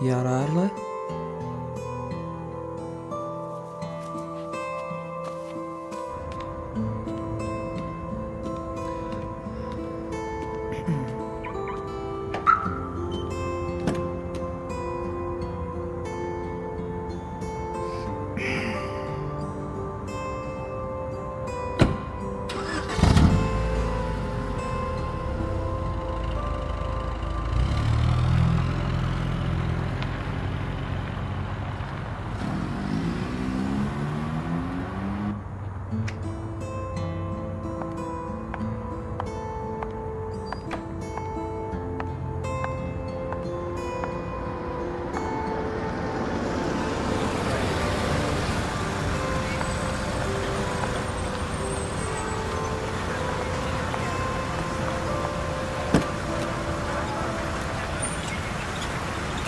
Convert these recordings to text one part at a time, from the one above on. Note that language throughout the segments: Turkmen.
Ýararly.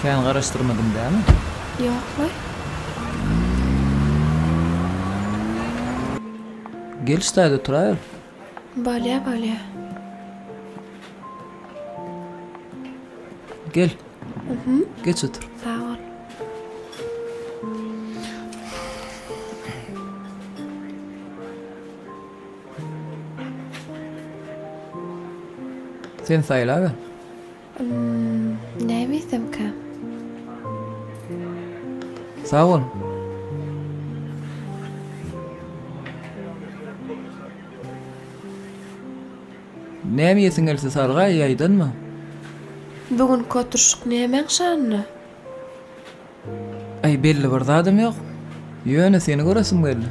Kän garaşdyrmadym dämi? Ýok-laý. Gel şu taýda oturaýaly. Bolýa, bolýa. Gel. Geç otur. Sag bol. Sen saýlaber. Näme iýsemkä? Sag bol. Näme iýesiň gelse sargaý, ýaýdanma. Bu günki oturyşyk nämäň şanyna? Aý, belli bir zadam ýok. Ýöne seni göresim geldi.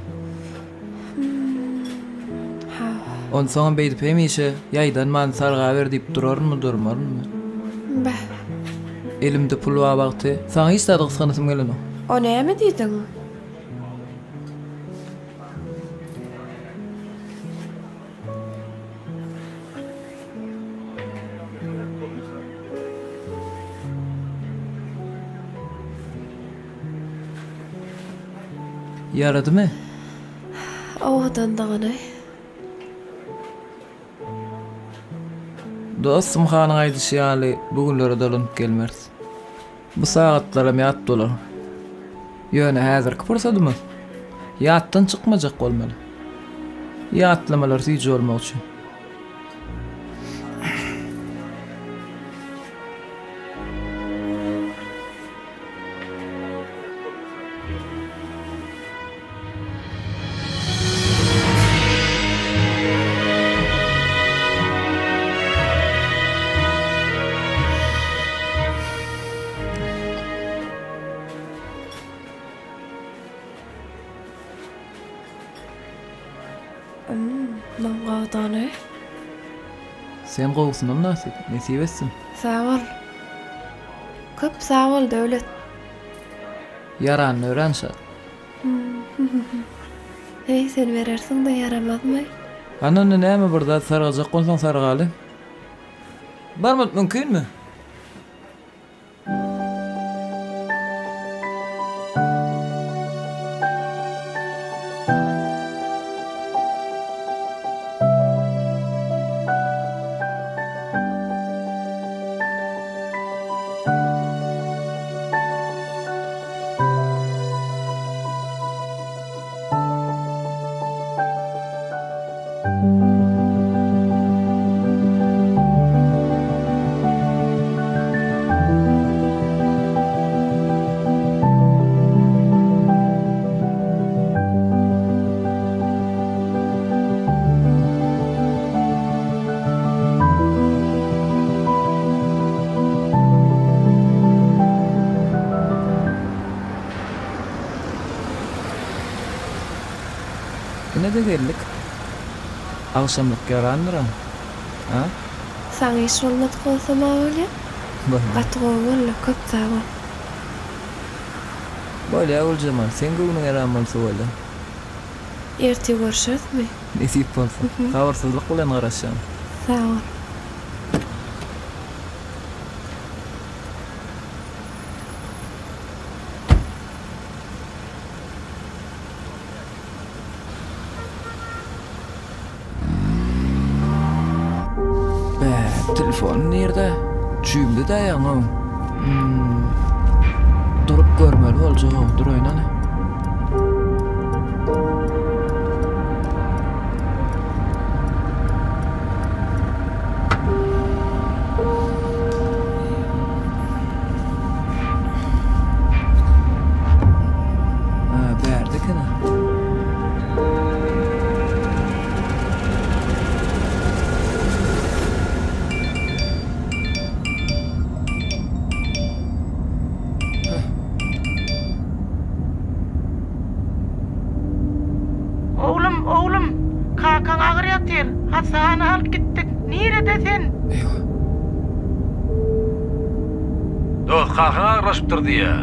Hawa. Onsoňam beýdip hemişe ýaýdanman sargaber diýip durarynmy, durmarynmy? Beh. Elimde pul bar wagty saňa hiç zady gysganasym gelenok. O näme diýdiň? Ýaradymy? Owadandygyny. Dostum hanyň aýdyşy ýaly bu günlere dolanyp gelmeris. Bu sagatlaram ýat bolar. Ýöne häzirki pursadymyz ýatdan çykmajak bolmaly. Ýatlamalar süýji bolmak üçin. Muň gowudygyny. Sen gowusyna mynasyp, nesip etsin. Sag bol. Köp sag bol Döwlet. Ýaranyna örän şat. Heý, sen berersiň-de ýaramazmy? Hany onda näme bir zat sargajak bolsaň sargaly. Barmak mümkinmi? Ýerine-de geldik. Agşamlyk ýarandyr-a? A? Saňa iş bolmadyk bolsa ma bolýa. Bolýa. Gaty gowy boldy, köp sag bol. Bolýa Güljemal, seň göwnüň ýaran bolsa bolýa. Ertir görüşerismi? Nesip bolsa. Sabyrsyzlyk bilen garaşýan. Sag bol. Bä, telefon nirde? Jübimde-dä ýaňy. Hmm. Durup görmeli boljak-ow, duraýyn hany. Ha, bärde eken-ä. Oglum, oglum, kakaň agyr ýatyr, hassahana alyp gitdik, nirede sen? Eýwa. Dost, kakaň agyrlaşypdyr diýýä.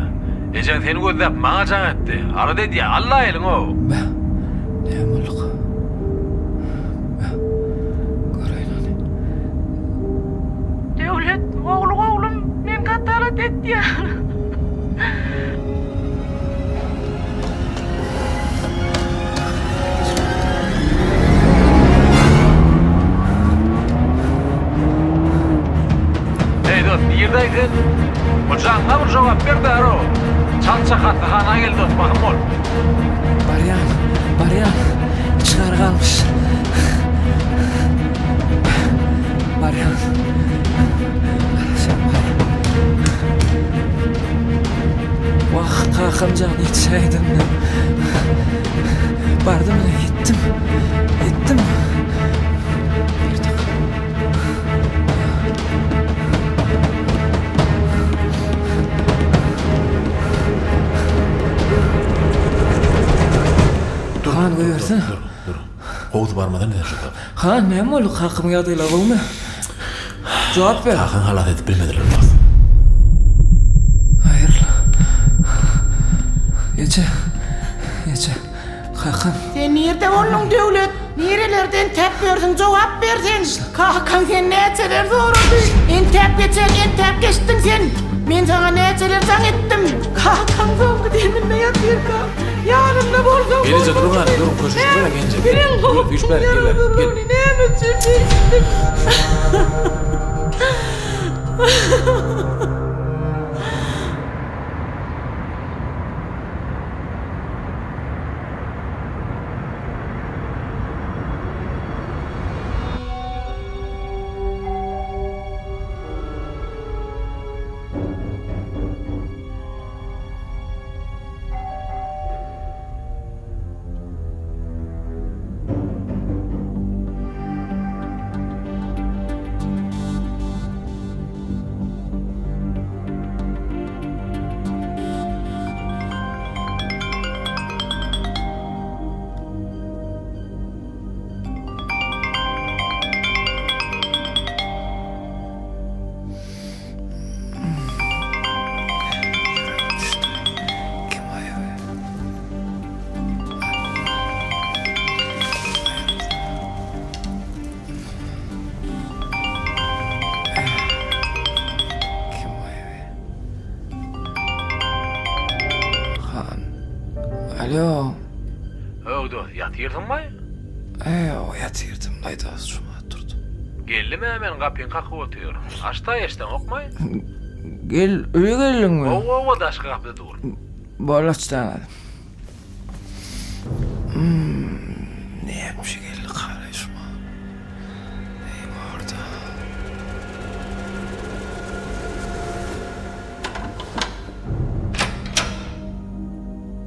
Ejeň seni gözläp maňa jaň etdi. Alada edýä, alla eliň-ow. Beh, näme bolduka? Beh, göreýin ony. Döwlet, ogluň oglum, men gaty alada etýän. Eý dost, nirdeý sen? Bu jaňa bir jogap ber däro. Çaltja hassahana gel dost, bahym bol. Barýan, barýan. Çygar galmyş. Barýan. Garaşýan, barýan. Wah, kakam jan ýetişäýdim. Bardym ine, ýetdim. Ýetdim. Han goýbersene. Dur, dur. Gowusy barmadan sen şu zat. Han, näme boldy? Kakamyň ýagdaýlary gowumy? Jogap ber. Kakaňy halas edip bilmediler, dost. Aýryl. Eje. Eje. Kakam. Sen nirde bolduň Döwlet? Nirelerde entäp ýörsüň jogap ber sen? Kakaň seni näçeler sorady? Entäp geçen, entäp geçdiň sen? Men saňa näçeler jaň etdim? Kakaň soňky deminde ýatyrka, ýanynda bolsaň Gelije duruň hany, duruň, köşeşip gelin, Bilen Üýşmäň, gel, gel. Näme üçin beýtdiň? Han. Alo. Öw dost, ýatyrsyňmy? Eý, ýatyrdym, laý dost, şumat durdum. Geldim-ä men gapyňy kakyp otyr. Aç-da eşdeňokmy? Gel, öýe geldiňmi? Hawa, daşky gapyda dur. Bol açdan. Näme geldi karaý şuma. Eý borda.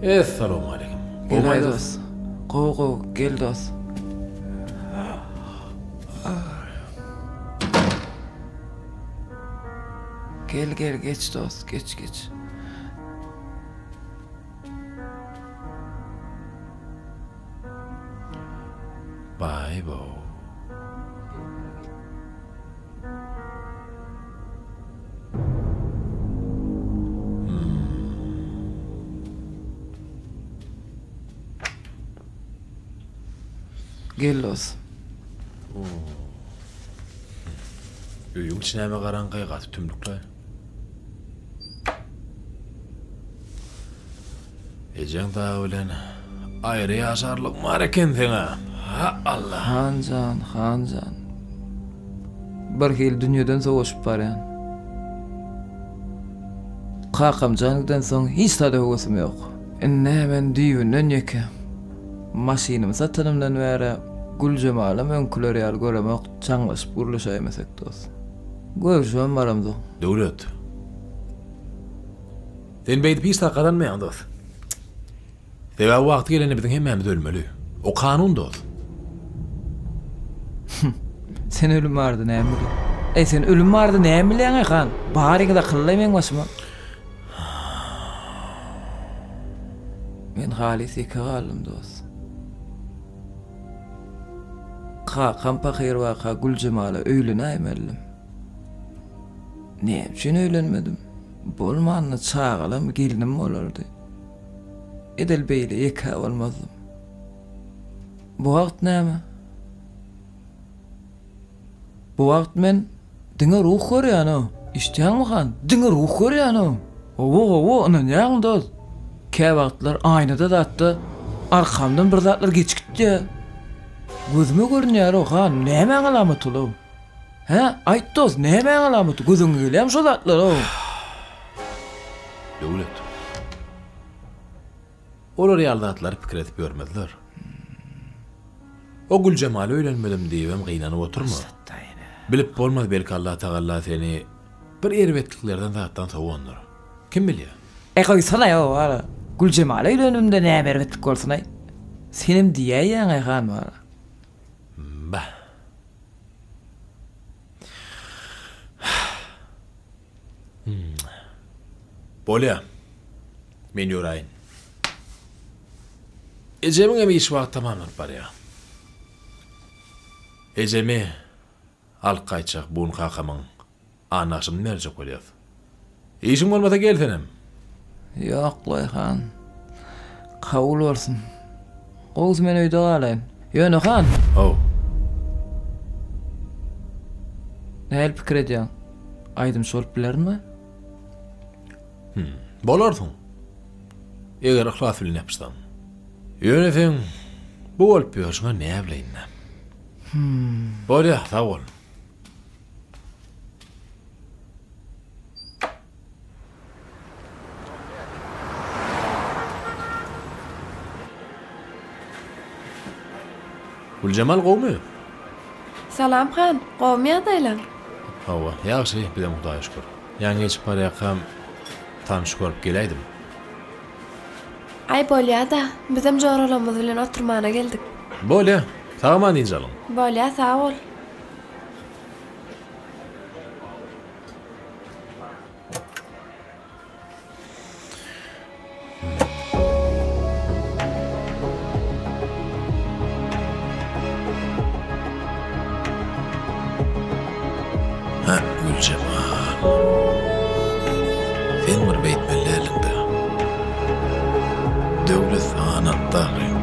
Essalawmaleýkim. Gel dost. Gowy gowy gel dost. Gel gel geç dost geç geç. Aýbo. Gel dos. Öýüň içi näme garaňky, gaty tümlükle. Ejeň dagy bilen aýry ýaşarlygyň bar eken seňä. Ha Allah. Han jan, han jan. Bir hili dünýeden sowaşyp barýan. Kakam jan gidensoň hiç zada höwesim ýok. Indi men düýbünden ýeke. Maşynymy satanymdan bäri Güljemalam öňküler ýaly göremok, jaňlaşyp gürleşäýmesek dos. Görüşibem baramzok. Döwlet. Sen beýdip hiç zat gazanmaýaň dos. Sebäbi wagty gelende biziň hemmämiz ölmeli. O kanun dos. Sen ölüm barada näme bilýäň? Eý sen ölüm barada näme bilýäň eý han? Baryňyz akylly meň başyma. Men halys ýeke galdym dos. Kakam pahyr waka Güljemala öýlenäýmelidim. Näme üçin öýlenmedim? Bolmanda çagalam gelnim bolardy. Edil beýle ýeke bolmazdym. Bu wagt näme? Bu wagt men diňe ruh görýän-ow. Eşidýäňmi han? Diňe ruh görýän-ow. Hawa, hawa, ynanýaňmy dost? Käwagtlar aýnada zatda arkamdan bir zatlar geçip gitýär. Gözüme görünýär-ow, han, nämäň alamaty ol-ow? Hä, aýt dost, nämäň alamaty? Gözüňe gelýärmi şo zatlar-ow? Döwlet. Olar ýaly zatlary pikir edip ýörmezler. O Güljemala öýlenmedim diýibem gynanyp oturma. Bilip bolmaz belki Allatagalla seni bir erbetliklerden zatdan sowandyr. Kim bilýär? Eý goýsana o wara. Güljemala öýlenimde näme erbetlik bolsun-aý. Senem diýäýýäň-aý han wara. Bah. Bolýa. Men ýöräýin. Ejemiň hem iş wagty tamamlanyp barýar. Ejemi alyp gaýtjak bu gün kakamyň annaşyny berjek bolýas. Işiň bolmasa gel senem. Ýok-laý han. Kabul bolsun. Gowusy men öýde galaýyn. Ýöne han. Haw. Nähili pikir edýäň? Aýdymçy bolup bilerinmi? Hum, bolarsyň. Eger yhlas bilen ýapyşsaň. Ýöne seň bu bolup ýörşüňe näbileýin-dä. Hum. Bolýa, sag bol. Güljemal gowmy? Salam han, gowmy ýagdaýlaň? Hawa, ýagşy, bizem Hudaýa şükür. Ýaňy geçip barýarkam tanyş görüp geläýdim. Aý bolýa-da, bizem joralarymyz bilen oturmana geldik. Bolýa, sag-aman dynç alyň. Bolýa, sag bol. Hä, Güljemal. Sen bir beýtmeli däldiň-dä. Döwlet saňa ynandy ahyryn.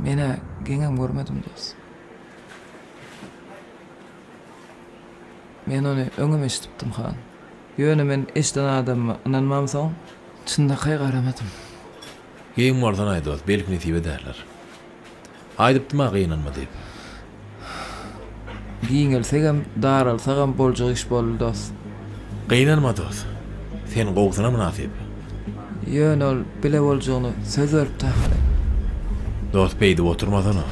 Men-ä geňem görmedim dos. Men ony öňem eşidipdim han. Ýöne men eşiden adamyma ynanmamsoň, çynlakaý garamadym. Geň bolsanaý dos, belki nesip ederler. Aýdypdym-a gynanma diýip. Giňelsegem, daralsagam boljak iş boldy dos. Gynanma dos. Sen gowusyna mynasyp. Ýöne ol bile boljagyny söz beripdi ahyry. Dos beýdip oturmasana.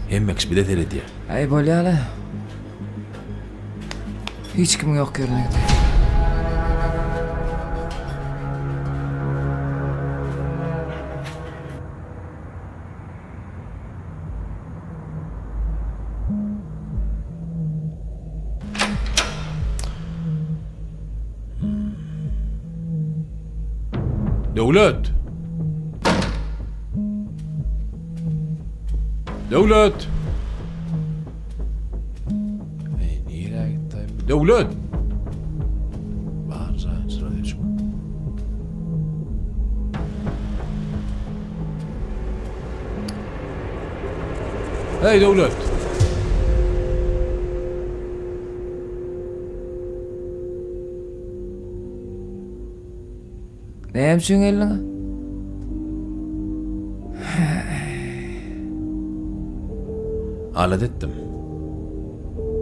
Hemme kişi bize seredýär. Äý bolýa-la. Hiç kimiň ýok ýerine gideýin. Döwlet! Döwlet! Ey, nirä gitdi? Döwlet! Bar jaýyň çyrasy öçük. Hey Döwlet! Näme üçin geldiň? Alada etdim.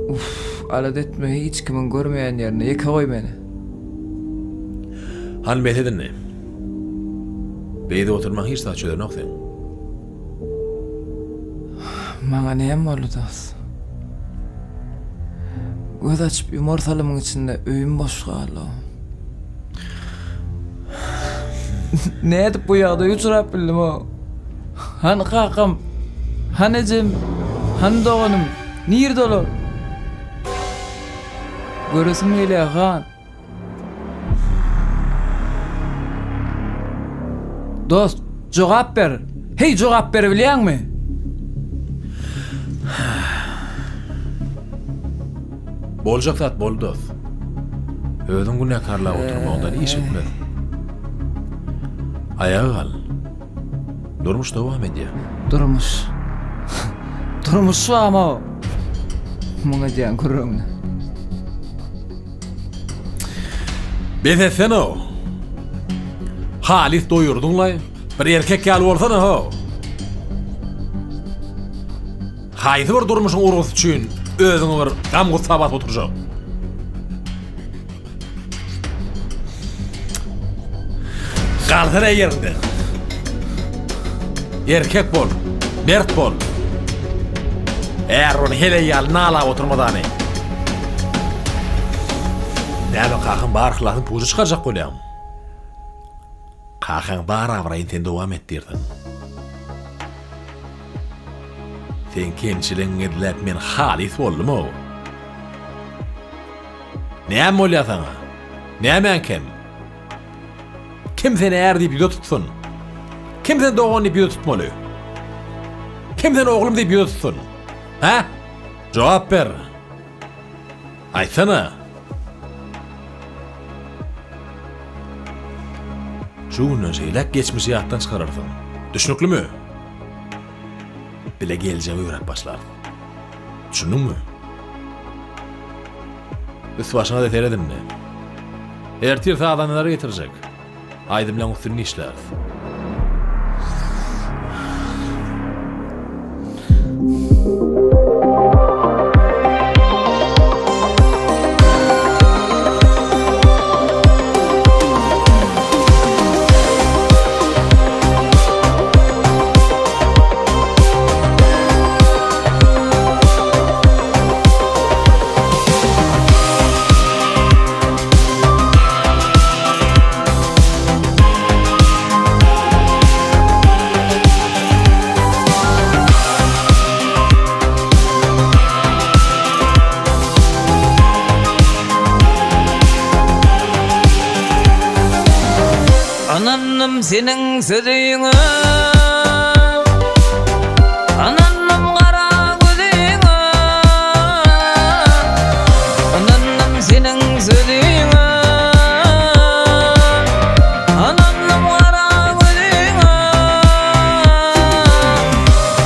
Uff, alada etme, hiç kimiň görmeýän ýerinde ýeke goý meni. Hany bes et indi. Beýdip oturmaň hiç zat çözenok seň. Maňa näme boldy dost? Göz açyp ýumar salymyň içinde öýüm boş galdy. Nädip bu ýagdaýa uçrap bildim o? Hany kakam? Hany ejem? Hany doganym? Nirde olar? Göresim gelýär, han. Dost, jogap ber. Heý, jogap berebilýäňmi? Boljak zat boldy dost. Özüň günäkarlap oturmagyňdan iş bitmez. Aýaga gal. Durmuş dowam edýär. Durmuş. Durmuş barmy? Muň edýän gürrüňi. Bes etsene-ow. Halys doýurdyň-laý. Bir erkek ýaly bolsana-how. Haýsy bir durmuşyň urgusy üçin özüňi bir gam-gussa basyp oturjak? Galsana ýeriňden. Erkek bol, mert bol. Är ony heleý ýaly nalap oturmazany. Näme kakaň bar yhlasyny puja çykarjak bolýaň? Kakaň bar abraýyny sen dowam etdirdiň. Seň kemçiligiňi gizläp men halys boldum-ow. Näme bolýar saňa? Nämäň kem? Kim seni är diýip ýüze tutsun? Kim seni dogan diýip ýüze tutmaly? Kim seni oglum diýip ýüze tutsun? Hä? Jogap ber. Aýtsana. Şu günden şeýläk geçmişi ýatdan çykararsyň. Düşnüklimi? Bile geljegi ýöräp başlarys. Düşündiňmi? Üst-başyňa-da seret indi. Ertir sazandalary getirjek. Aýdymlaň üstünde işläris. Ynandym seniň sözüňe Ynandym gara gözüňe Ynandym seniň sözüňe Ynandym gara gözüňe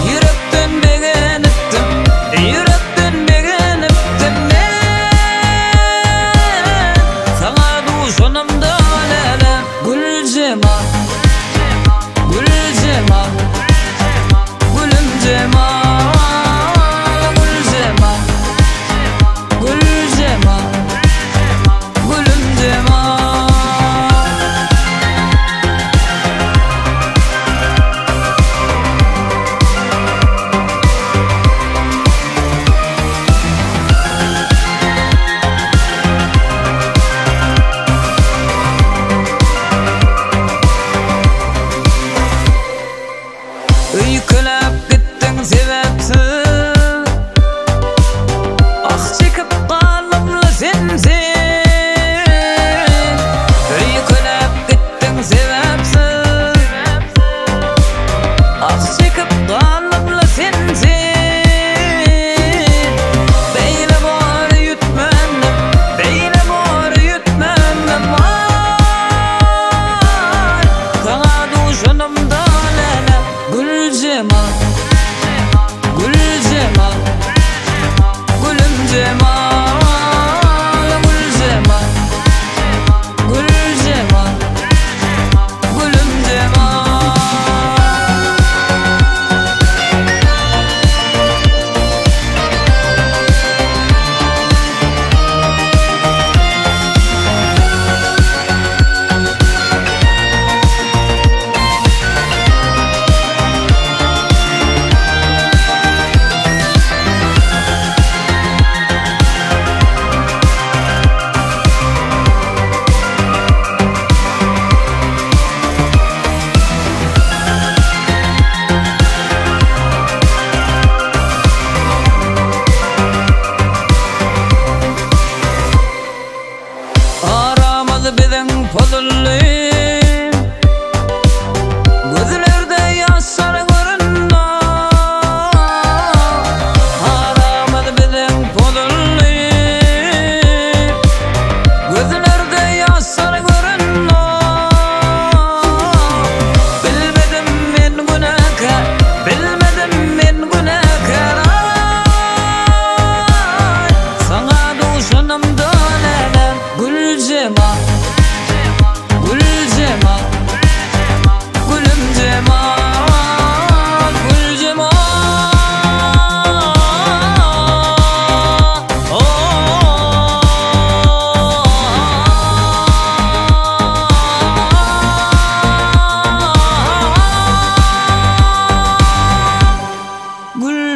Ýürekden begenipdim Ýürekden begenipdim men Saňa duşanymda läle Güljemal Güljemal.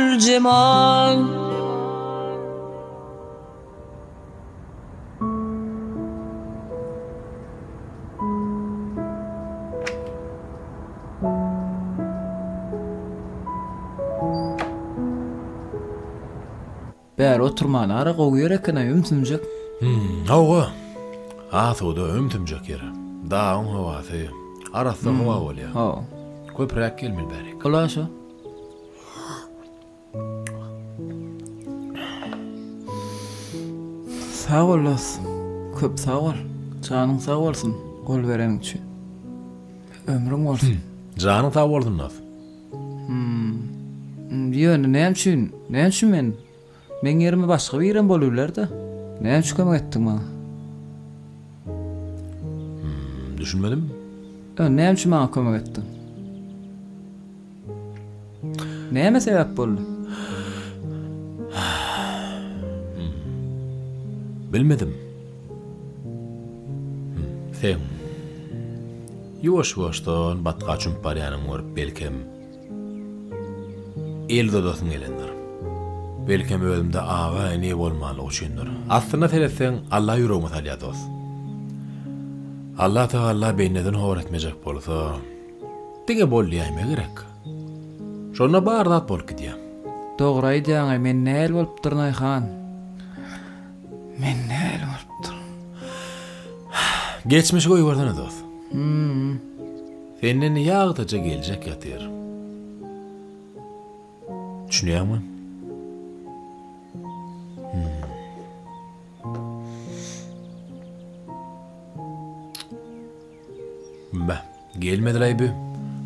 Güljemal. Bäri oturmana ara gowy ýer eken-aý, ümsümjek. Hum, hawa. Asuda, ümsümjek ýer. Dagyň howasy, arassa howa bolýar. Hawa. Köpräk gelmeli bärik. Ol-a şo. Sag bol dos. Köp sag bol. Janyň sag bolsun gol bereniň üçin. Ömrüň bolsun. Janyň sag bolsun dos. Hmm. Ýöne näme üçin? Näme üçin men? Meň ýerime başga birem bolubiler-de. Näme üçin kömek etdiň maňa? Hmm, düşünmedim. Ýöne näme üçin maňa kömek etdiň? Näme sebäp boldy? Bilmedim. Seň ýuwaş-ýuwaşdan batga çümüp barýanyňy görüp, belkem, el uzadasyň gelendir. Belkem, özümde aga-ini bolmanlygy üçindir. Aslynda seretseň, Alla ýüregime salýar, dost. Allatagalla bendeden hor etmejek bolsa, Diňe bol diýäýme gerek. Şonda bar zat bolup gidýär. Dogry aýdýaňaý men näl bolupdyryn Aýhan. Men näl bolupdyryn. Geçmişi goýbersene dos. Hum. Senden ýagtyja geljek ýatyr. Düşünýäňmi? Hum. Beh, gelmedilaý bü.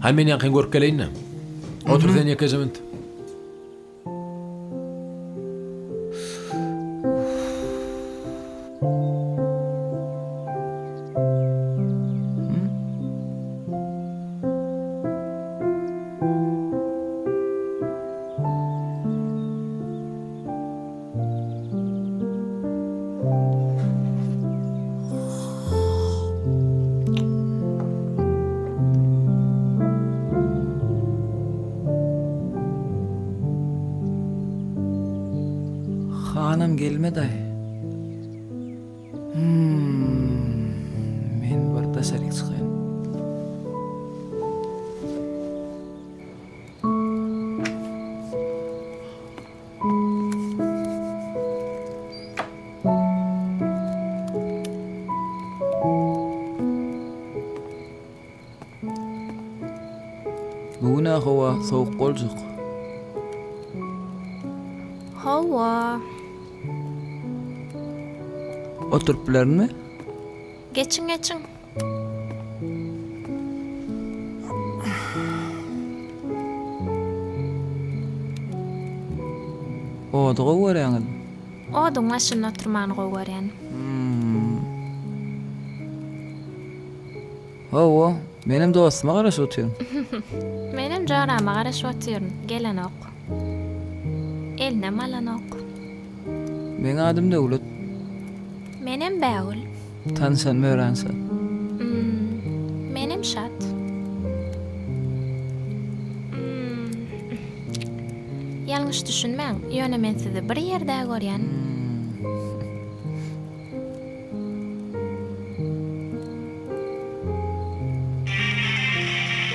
Haý men ýaňkyny görüp geleýin-de. Otur sen ýekeje mint. Hanam gelmedi-aý. Hmm, men bir daşaryk çykaýyn. Bu gün-ä howa sowuk boljak. Hawa. Oturyp bilerinmi? Geçiň, geçiň. Ody gowy görýäňizmi? Oduň başynda oturmany gowy görýän. Hawa, menem dostuma garaşyp otyryn. Menem jorama garaşyp otyryn, gelenok. Elinem alanok. Meň adym Döwlet. Menem Bägül. Tanyşanyma örän şat. Hmm, menem şat. Hmm. Ýalňyş düşünmäň, ýöne men sizi bir ýerde görýän.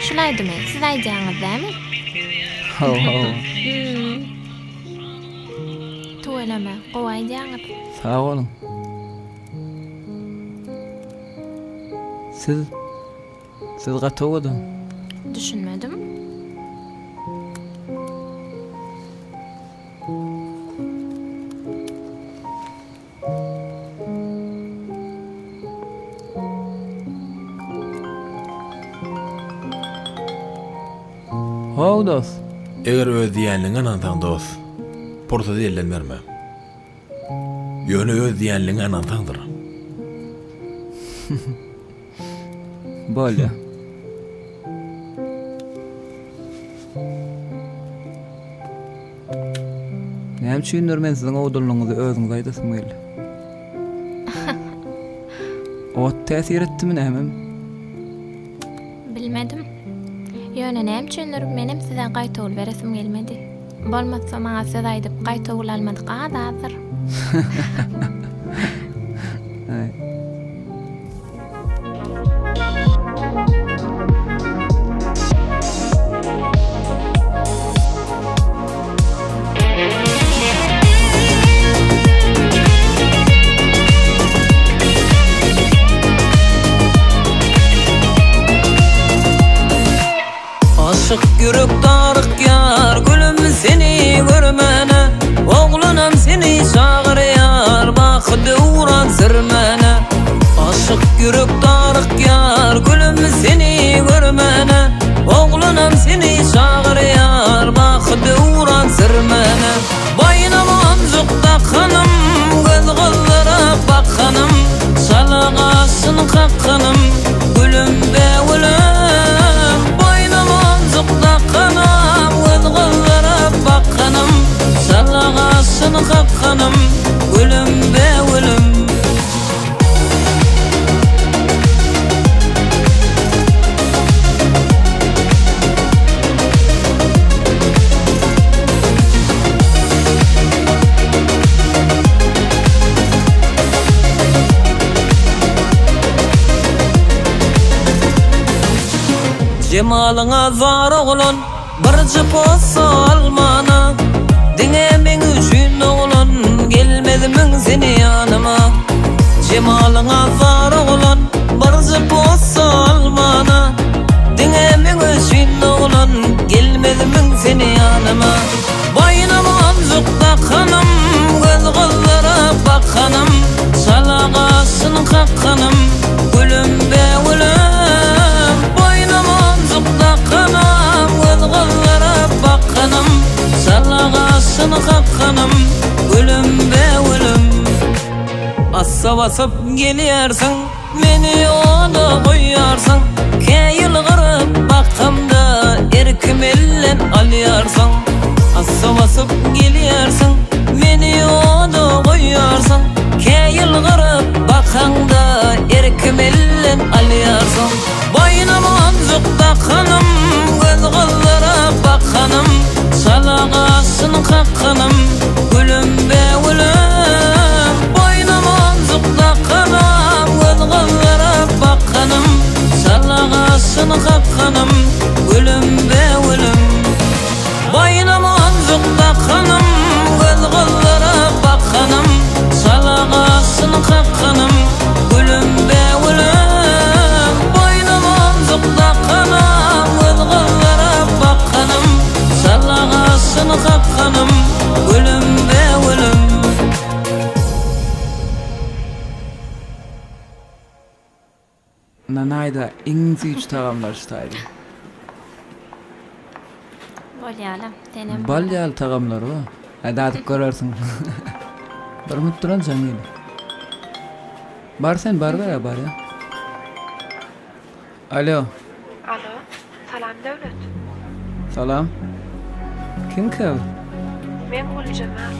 Şul aýdymy siz aýdýaňyz dämi? Hawa, hawa. Hmm. Tüweleme, gowy aýdýaňyz. Sag boluň. Siz, siz gaty owadan. Düşünmedim. How dost. Eger öz diýenligiňe ynansaň dost, pursady elden berme. Ýöne öz diýenligiňe ynansaňdyr. Bolýa. Näme üçindir men siziň owadanlygyňyzy özüňiz aýdasym geldi. Ot täsir etdimi nämemi? Bilmedim. Ýöne näme üçindir menem size gaýtawul beresim gelmedi. Bolmasa maňa söz aýdyp gaýtawul almadyk az-azdyr. Aşyk ýürek darykýar gülüm seni görmäne Oglanam seni çagyrýar baky döwran sürmäne Aşyk ýürek darykýar gülüm seni görmäne Oglanam seni çagyrýar baky döwran sürmäne Boýna monjuk dakanym göz gyzdyryp bakanym Çala gaşyn kakanym gülüm bägülüm Boýna monjuk dakanym göz gyzdyryp bakanym Çala gaşyn kakanym gülüm bägülüm. Jemalyňa zar oglan Birje posa almana Diňe meň üçin oglan Gelmezmiň sen ýanyma Jemalyňa zar oglan Birje posa almana Diňe meň üçin oglan Gelmezmiň sen ýanyma Boýna monjuk dakanym Göz gyzdyryp bakanym Çala gaşyn kakanym Gülüm bägülüm Boýna monjuk dakanym Göz gyzdyryp bakanym Çala gaşyn kakanym Gülüm bägülüm Assa basyp gelýärsiň Meni ýola goýýarsyň Kä ýylgyryp bakamda Erkim elden alýarsyň Assa basyp gelýärsiň Meni ýola goýýarsyň Kä ýylgyryp bakaňda Erkim elden alýarsyň Boýna monjuk dakanym Göz gyzdyryp bakanym Çala gaşyn kakanym Gülüm bägülüm Boýna monjuk dakanym Göz gyzdyryp bakanym Çala gaşyn kakanym Gülüm bägülüm Boýna monjuk dakanym Göz gyzdyryp bakanym Çala gaşyn kakanym Gülüm bägülüm Boýna monjuk dakanym Göz gyzdyryp bakanym Çala gaşyn kakanym Gülüm bägülüm. Nanaýda iň süýji tagamlar şu taýda. Bolýala, senem. Bal ýaly tagamlary bar. Hä dadyp görersiň. Bir minut duran jaň gelýär. Bar sen bar ber barýa. Alo. Alo, salam Döwlet. Salam. Kimkä bu? Men Güljemal.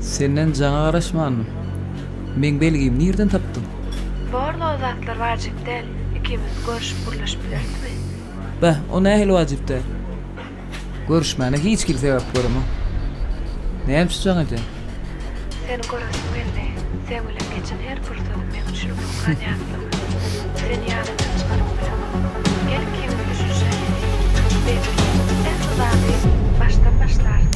Senden jaňa garaşmandym. Meň belgimi nirden tapdyň? Borla o zatlar wajyp däl. Ikimiz görüşüp gürleşip bilerismi? Beh, o nähili wajyp däl? Görüşmäne hiç hili sebäp göremok. Näme üçin jaň edýäň? Seni göresim geldi. Seň bilen geçen her pursadym meň üçin ullakan ýatlama. Seni ýadymdan çykaryp bilemok. Gel ikimiz düşünişeýli. Belki, ähli zady başdan başlarys.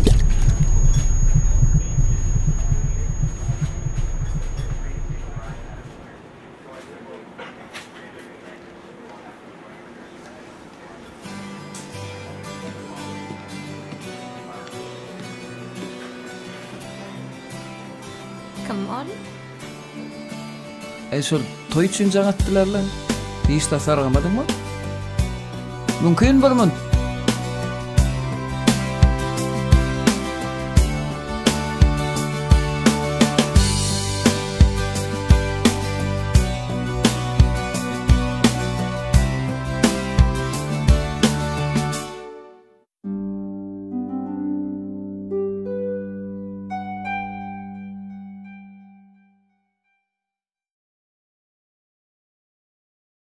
Kim ol? Eý şol toý üçin jaň atdylarla. Hiç zat sargamadyňmy? Mümkin bir munt.